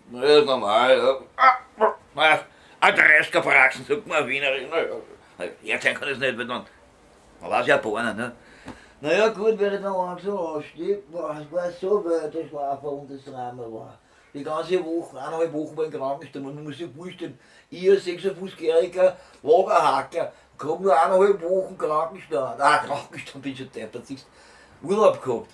Na ja, ist normal. Ja. Ah, ein 30er Praxen, sagt man Wienerin. Na ja, sein kann es nicht, weil dann, man weiß ja Japaner, ne? Naja, gut, wenn ich dann langsam aufstehe, boah, es war so weit, der Schlaf war und das Drama war. Die ganze Woche, 1,5 Wochen war ich im Krankenstand, man muss sich vorstellen, ich als 56-jähriger Lagerhacker, hab nur 1,5 Wochen Krankenstand, ah, Krankenstand bin schon deppert, siehst, Urlaub gehabt.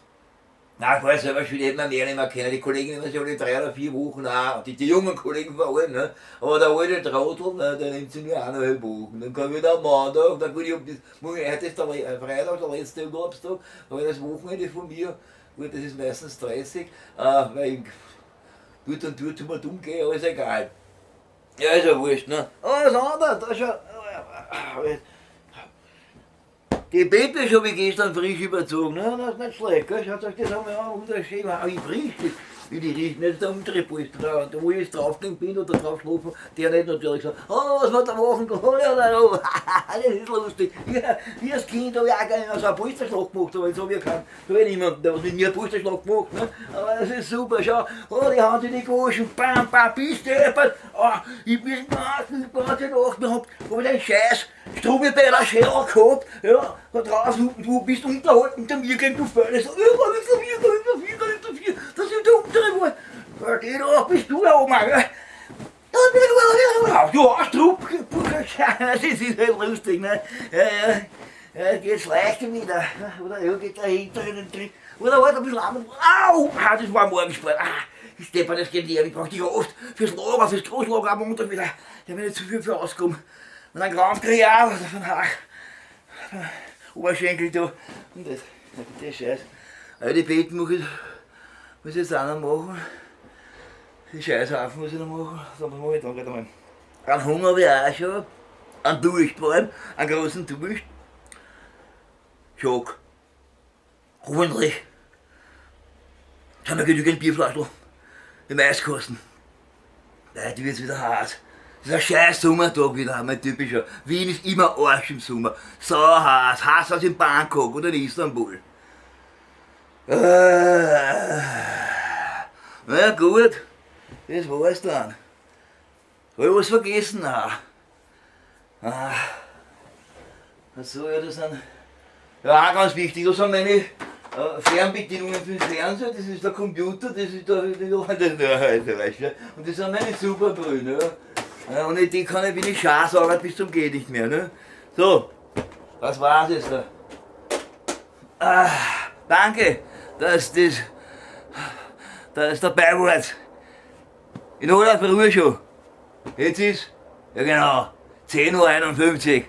Nein, ich war selber schuld, hätte man mehr nicht mehr kennen. Die Kollegen nehmen sich alle 3 oder 4 Wochen auch, die jungen Kollegen vor allem, ne? Aber der alte Trottel, ne, der nimmt sich nur 1,5 Wochen. Dann kann wieder am Montag, dann gut, ich hab das, heute ist der Freitag, der letzte Urlaubstag, aber das Wochenende von mir, gut, das ist meistens stressig, weil ich dort und dort zum dumm gehe, aber ist egal. Ja, ist ja wurscht, ne? Aber das andere, da ist ja, die Beete habe ich gestern frisch überzogen, ne? Das ist nicht schlecht, gell? Schaut euch das einmal an, wunderschön, wie frisch das, wie die riechen, nicht der untere Polster, da, wo ich jetzt draufgelegen bin oder drauf schlafen, der nicht natürlich so, oh, was wir da machen, oh, ja, ja, oh, das ist lustig. Ja, wie als Kind habe ich auch gerne so einen Polsterschlag gemacht, aber jetzt habe ich ja keinen, da habe ich niemanden, der was mit mir einen Polsterschlag gemacht, ne? Aber das ist super, schau, oh, die haben sich nicht gewaschen, bam, bam, bist du deppert, oh, ich bin die ganze Nacht, wir haben, hab ich den Scheiß Strubelbeiler Schädel gehabt, ja, da draußen, du bist unterhalten unter mir gelegen, du Fäule, so, ja, gar nichts dafür, gar nichts dafür, gar nichts dafür, das ist der untere Wort. Ja, geh doch, bist du da oben, gell? Du hast Trupp, das ist halt lustig, ne? Ja, ja, ja, geht's leichter wieder, oder ja, geht da hinter in den Tritt, oder halt ein bisschen an, au, ah, das war Morgensport, ah, ich steppe das geht leer, ich brauch die oft fürs Lager, fürs Großlager am Montag wieder, da bin ich zu viel für ausgekommen. Und dann Krampf krieg ich auch von Haag, Oberschenkel da, und das, das Scheiß. Also die Betten muss ich jetzt auch noch machen. Die Scheißhaufen muss ich noch machen. So, was mache ich dann gerade einmal? Einen Hunger habe ich auch schon. Einen Durst vor allem, einen großen Durst. Schock. Hoffentlich haben wir genügend Bierflaschen im Eiskasten. Heute wird's wieder heiß. Das ist ein scheiß Sommertag wieder, mein typischer. Wien ist immer Arsch im Sommer. Sau heiß, heißer als in Bangkok oder in Istanbul. Na ja, gut, das war's dann. Hab ich was vergessen? Nein. Ah. Ach so, ja, das sind, ja, auch ganz wichtig, das sind meine Fernbedienungen für den Fernseher, das ist der Computer, das ist der, das, das, weißt du, und das sind meine Superbrühen, ja. Ja, ohne die kann ich, bin ich Scharfsauger bis zum geht nicht mehr, ne. So, das war's jetzt da. Ah, danke, dass dabei wart. In aller Früh schon. Jetzt ist, ja genau, 10:51 Uhr.